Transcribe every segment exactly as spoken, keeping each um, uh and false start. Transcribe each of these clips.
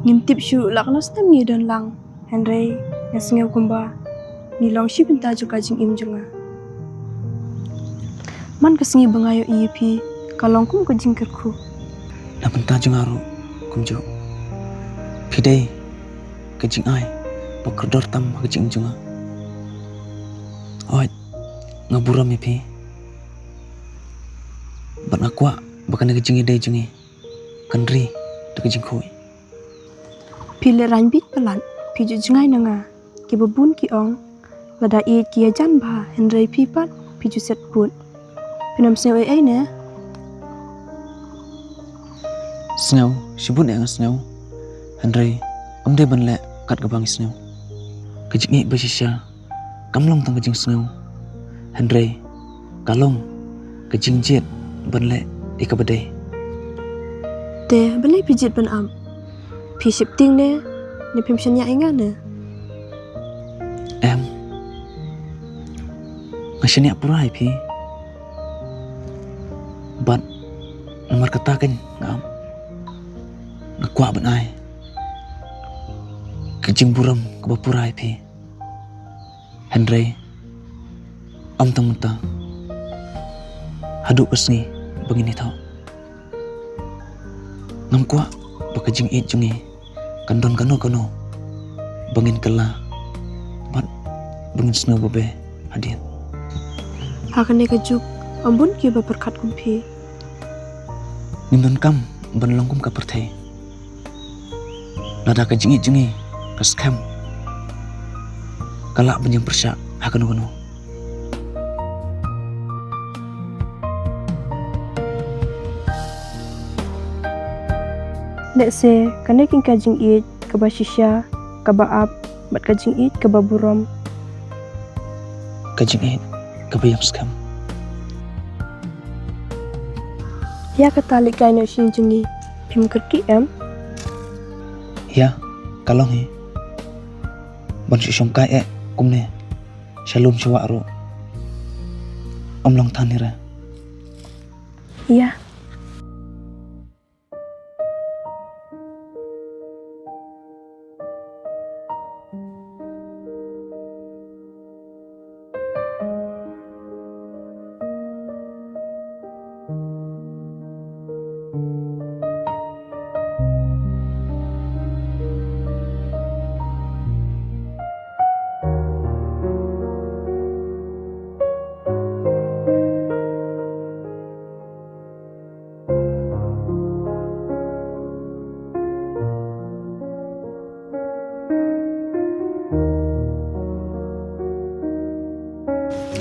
Ngim tip shuh la katno snem ngi don lang, hynrei nga sngew kumba ngi long shi bynta jong ka jingim jong nga. Man ka sngi ba nga ïohi ïa phi ka long kum ka jingkyrkhu. Na bynta jong nga ruh kumjuh, phi dei ka jingai ba kordor tam ha ka jingim jong nga. Hooid, nga burom ïa phi. Bad nga kwah ba kane ka jingïadei jong ngi kan ri da ka jingkhuid. Phi lehrain bieit palat, phi ju jngai na nga. Kiba bun ki ong, lada ïeit ki ïajan bha, hynrei phi pat phi ju set put. Phin ym sngew ei ei ne? Sngew, shibun eh nga sngew. Hynrei ym dei ban leh kat kaba ngi sngew. Ka jingïeit ba shisha kam long tang ka jingsngew, hynrei ka long ka jingjied ban leh ïa kaba dei. Te balei phi jied ban ap? Phi sheptieng ne, ne phim shaniah ïa nga ne? Em, nga shaniah pura ïa phi. Bad namar kata kan nga ap. Nga kwah ban ai ka jingburom kaba pura ïa phi. Hynrei ym tang mynta, haduh ka sngi ba ngin ïathoh. Ngam kwah ba ka jingïeit jong ngi kan don kano kano ba ngin kylla bad ba ngin sngew babe hadien. Ha kane ka juk, ym bun kiba pyrkhat kum phi. Ngim donkam ban long kum ka pyrthei. Lada ka jingïeit jong ngi ka skhem, ka lah ban ïeng pyrshah ha kano kano. Lehse kane kin ka jingïeit kaba shisha, kaba ap, bad ka jingïeit kaba burom. Ka jingïeit kaba ïeng skhem. Ïa kata lehkai noh shisien jong ngi, phim kyrkieh em? Ïa, ka long hi. Ban shu shongkai eh kumne sha lum sha wah ruh ym long than hi re. Ïa.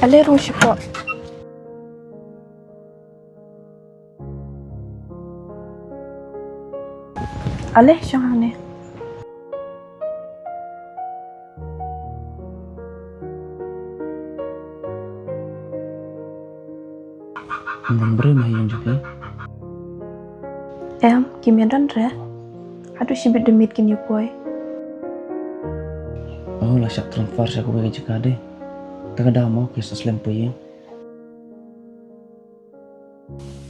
Ale rung shipok. Ale shong hangne. Ym don briew na ïing jong phi? Em, kim ïadon re. Haduh shibit de miet kin ïa poi. Oh, la shah transfer sha kawei ka jaka de. Te ka daw mo ki sa slem poi ïing.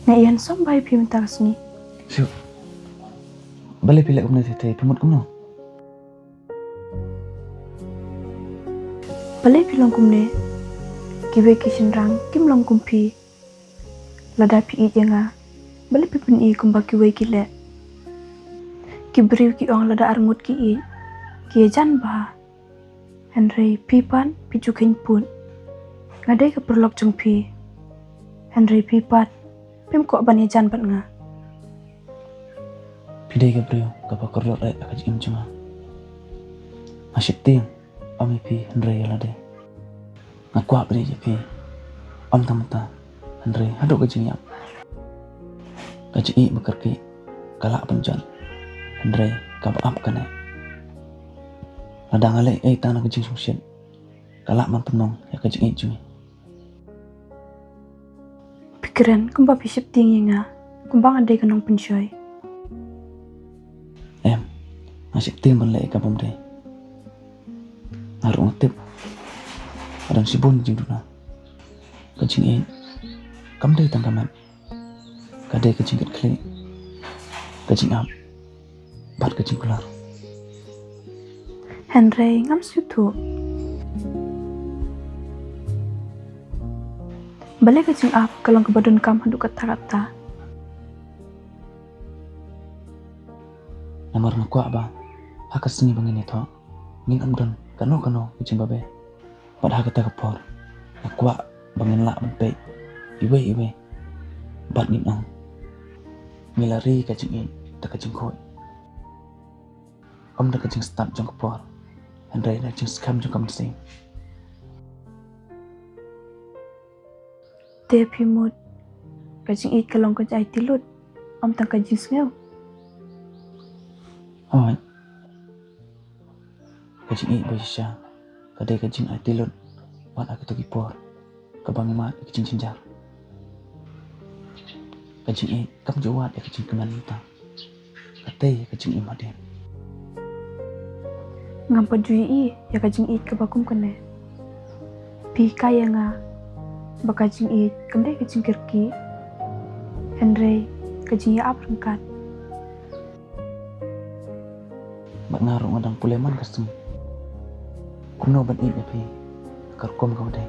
Nga ïa sngewbha ïa phi mynta ka sngi. Shu. Balei phi leh kumne, te phi mut kumno? Balei phi long kumne? Kiwei ki shynrang kim long kum phi. Lada phi ïeit ïa nga, balei phi pyni kumba kiwei ki leh? Ki briew ki ong lada arngut ki ïeit, ki ïajan bha. Hynrei phi pat phi ju kheiñ put. Nga dei ka paralok jong phi. Hynrei phi pat phim kwah ban ïajan bad nga. Phi dei ka briew kaba kordor eh ha ka jingim jong nga. Nga sheptieng ym ïa phi hynrei ïa lade. Nga kwah bri ïa phi. Ym tang mynta hynrei haduh ka jingïap. Ka jingïeit ba kyrkieh ka lah ban jot, hynrei kaba ap kane. Lada nga leh ei tang na ka jingsngewsih, ka lah ban pynlong ïa ka jingïeit jong ngi. Phi kren kumba phi sheptieng ïa nga, kumba nga dei ka nongpynshoi. Em, nga sheptieng ban leh ïa ka bym dei. Nga ruh nga tip ka don shibun jingduna. Ka jingïeit kam dei tang ka met. Ka dei ka jingkitkhlieh, ka jingap bad ka jingkular. Hynrei ngam sngewthuh balei ka jingap ka long kaba donkam haduh katta katta. Namar nga kwah ba ha ka sngi ba ngin ïathoh ngin ym don kano kano ka jingbabe. Bad ha kata ka por nga kwah ba ngin lah ban peit iwei iwei bad ngin ong ngi la ri ka jingïeit da ka jingkhuid. Ym da ka jingstad jong ka por, hynrei da ka jingskhem jong ka mynsiem. Te phi mut ka jingïeit ka long ka jingaiti lut, ym tang ka jingsngew? Hooid. Ka jingïeit ba shisha ka dei ka jingaiti lut, wat ha kito ki por kaba ngi mad ïa ka jingjynjar. Ka jingïeit kam ju wad ïa ka jingkmen mynta, ka dei ka jingim hadien. Ngam pat ju ïohi ïa ka jingïeit kaba kum kane. Phi hikai ïa nga ba ka jingïeit kam dei ka jingkyrkieh, hynrei ka jingïaap ryngkat. Bad nga ruh nga dang pule man ka sngi kumno ban ïeit ïa phi ka rukom kaba dei.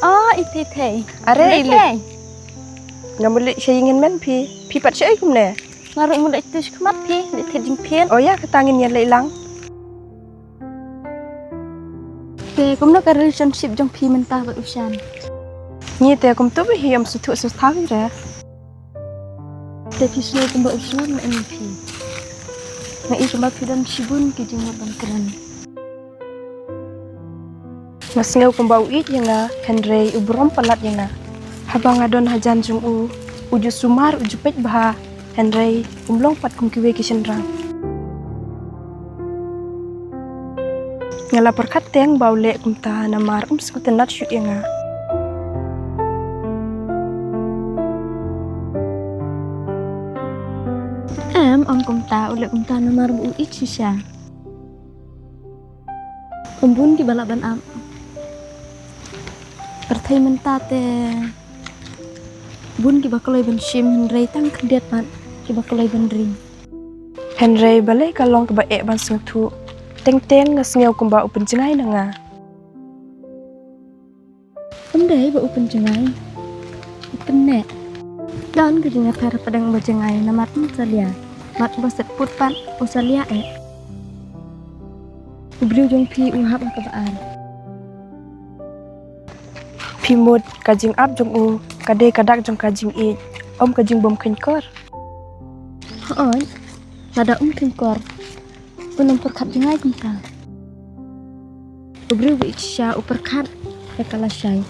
Oh, i Thei Thei. Are, i Lip. Ngam leit sha ïing hynmen phi. Phi pat shaei kumne? Nga ruh ngam leit tu shakhmat phi, leit thied jingphied. Oh ïa, kata ngin ïaleit lang. Te kumno ka relationship jong phi mynta bad u Shan? Ngi te kumtu ba hi, ym sngewthuh sngewthaw hi re. Te phi sngew kumba u Shan ma em ïa phi? Nga i kumba phi don shibun ki jingmut ban kren. Nga sngew kumba u ïeit ïa nga, hynrei u burom palat ïa nga. Haba nga don hajan jong u, u ju sumar, u ju peit bha, hynrei um long pat kum kiwei ki shynrang. Nga la pyrkhat teng ba u leh kumta namar um sngewtynnat shuh ïa nga. Em, ym kumta, u leh kumta namar ba u ïeit shisha. Ym bun kiba lah ban ap. Pyrthei mynta te bun kiba kloi ban shim, hynrei tang khyndiat pat kiba kloi ban ri. Hynrei balei ka long kaba eh ban sngewthuh? Teng teng nga sngew kumba u pynjngai na nga. Ym dei ba u pynjngai, u pynneh. Don ka jingïapher hapdeng ba jngai namar um salia. Bad ba set put pat u salia eh. U briew jong phi u hap ha kaba ar. Phi mut ka jingap jong u ka dei ka dak jong ka jingïeit, ym ka jingbym kheiñkor. Hooid, lada um kheiñkor un ym pyrkhat jngai kumta. U briew ba ïeit shisha u pyrkhat ïa ka lashai,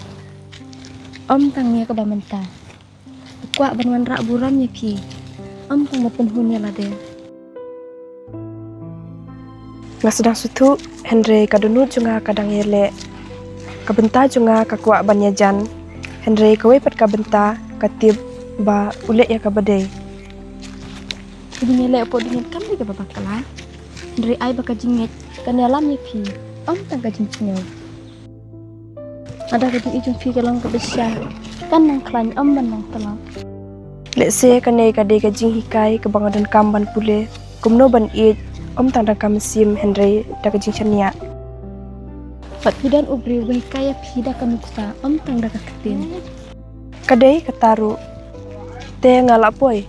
ym tang ïa kaba mynta. U kwah ban wanrah burom ïa phi, ym tang ban pynhun ïa lade. Nga sdang sngewthuh, hynrei ka dohnud jong nga ka dang ïaleh. Ka bynta jong nga ka kwah ban ïajan, hynrei kawei pat ka bynta ka tip ba u leh ïa kaba dei. Ka jingïaleh hapoh dukan kam dei kaba bakla, hynrei ai ba ka jingngeit kan ïalam ïa phi, ym tang ka jingsngew. Lada ka jingïeit jong phi ka long kaba shisha, kan nang khlaiñ, ym ban nang tlot. Lehse kane ka dei ka jinghikai kaba nga donkam ban pule, kumno ban ïeit, ym tang da ka mynsiem hynrei da ka jingshaniah. Bad phi don u briew ba hikai ïa phi da ka nuksa, ym tang da ka ktien. Ka dei kata ruh. Te nga la poi.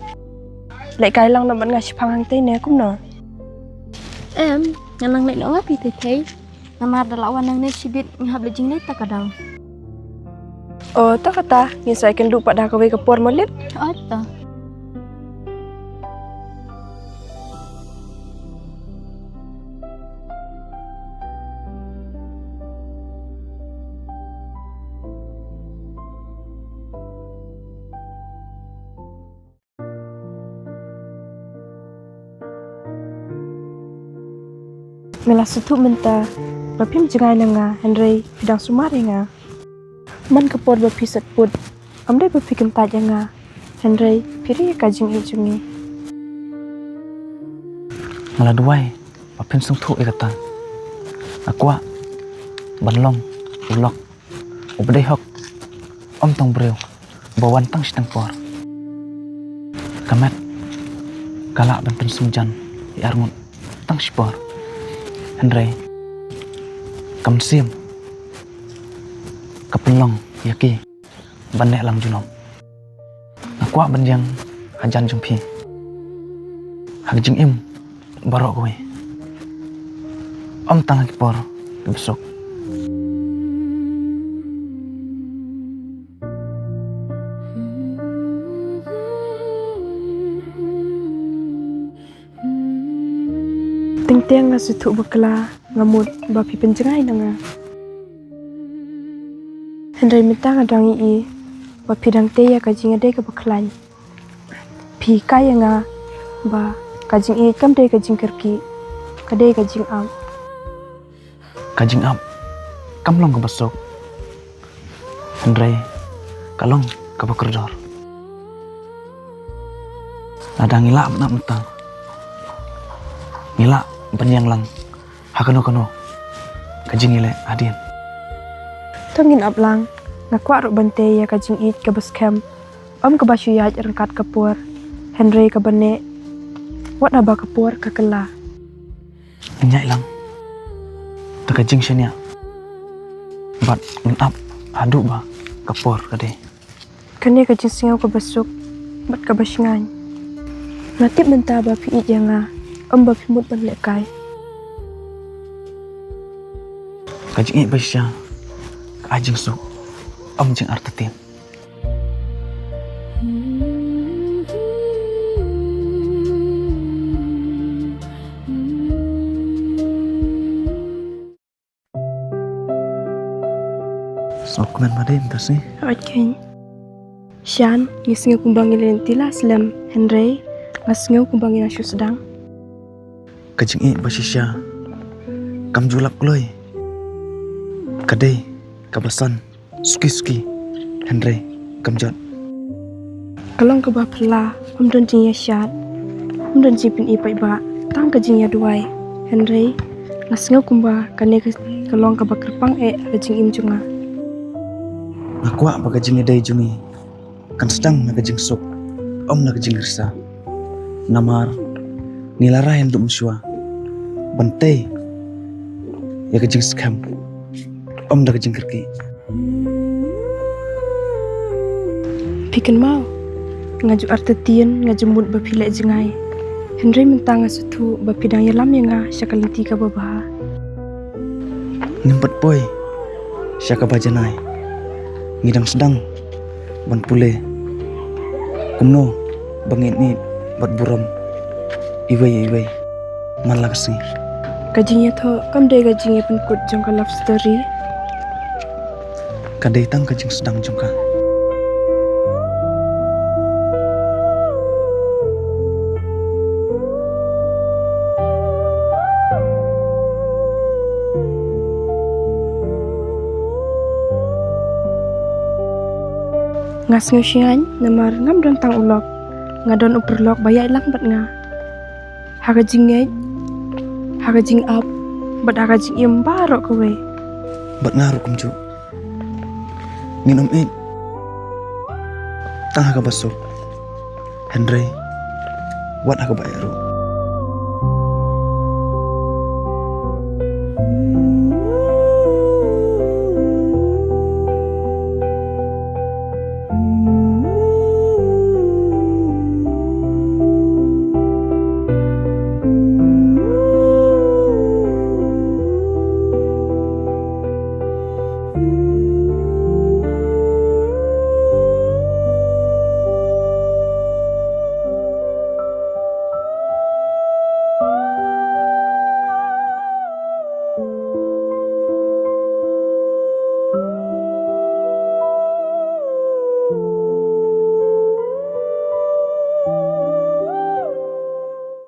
Lehkai lang noh bad nga shaphang hangtei ne kumno? Em, ngan nang leit noh nga, phi Thei Thei. Namar da la wan nangne shibit, nga hap leit jingleit ta ka daw. O, to kata, ngin sa ïakynduh pat ha kawei ka por mo Lip. O to. Nga la sngewthuh mynta ba phim jngai na nga, hynrei phi dang sumar ïa nga. Man ka por ba phi set put, ym dei ba phi kyntait ïa nga, hynrei phi ri ïa ka jingïeit jong ngi. Nga la duwai ba phin sngewthuh ïa kata. Nga kwah ban long u lok uba dei hok, ym tang briew ba wan tang shiteng por. Ka met ka lah ban pynsngewjan ïa arngut tang shipor, hynrei ka mynsiem ka pynlong ïa ki ban leh lang junom. Nga kwah ban ïeng hajan jong phi ha ka jingim baroh kawei, ym tang ha ki por kiba suk. Teng teng nga sngewthuh bakla, nga mut ba phi pynjngai na nga. Hynrei mynta nga dang ïohi ba phi dang tei ïa ka jingïadei kaba khlaiñ. Phi hikai ïa nga ba ka jingïeit kam dei ka jingkyrkieh, ka dei ka jingap. Ka jingap kam long kaba suk, hynrei ka long kaba kordor. Lada ngi lah ban ap mynta, ngi lah ban ïeng lang ha kano kano ka jingïaleh hadien. To ngin ap lang. Nga kwah ruh ban tei ïa ka jingïeit kaba skhem, ym kaba shu ïaid ryngkat ka por, hynrei kaba neh wat haba ka por ka kylla. Ngin ïaid lang da ka jingshaniah bad ngin ap haduh ba ka por ka dei. Kane ka jingsngew kaba suk bad kaba shngaiñ. Nga tip mynta ba phi ïeit ïa nga, ym ba phi mut ban lehkai. Ka jingïeit ba shisha ka ai jingsuk, ym jingartatien. Sngewkmen ma dei mynta sngi. Hooid keiñ. Shan, ngi sngew kumba ngi leit lynti la slem, hynrei nga sngew kumba ngi nang shu sdang. Ka jingïeit ba shisha kam ju lap kloi. Ka dei kaba san suki suki, hynrei kam jot. Ka long kaba phylla, ym don jingïashad, ym don jingpyni paidbah, tang ka jingïaduwai. Hynrei nga sngew kumba kane ka, ka long kaba kyrpang eh ha ka jingim jong nga. Nga kwah ba ka jingïadei jong ngi kan sdang na ka jingsuk, ym na ka jingrisa. Namar ngi la rai haduh mynshuwa ban tei ïa ka jingskhem, ym da ka jingkyrkieh. Phi kynmaw, nga ju artatien, nga ju mut ba phi leh jngai. Hynrei mynta nga sngewthuh ba phi dang ïalam ïa nga sha ka lynti kaba bha. Ngim pat poi sha kaba janai, ngi dang sdang ban pule kumno ba ngin ïeit bad burom iwei ïa iwei man la ka sngi. Ka jingïathoh kam dei ka jingïapynkut jong ka love story. Ka dei tang ka jingsdang jong ka. Nga sngew shngaiñ namar ngam don tang u lok, nga don u paralok ba ïaid lang bad nga ha ka jingngeit, ha ka jingap bad ha ka jingim baroh kawei. Bad nga ruh kumjuh. Ngin ym ïeit tang ha kaba suk, hynrei wat ha kaba eh ruh.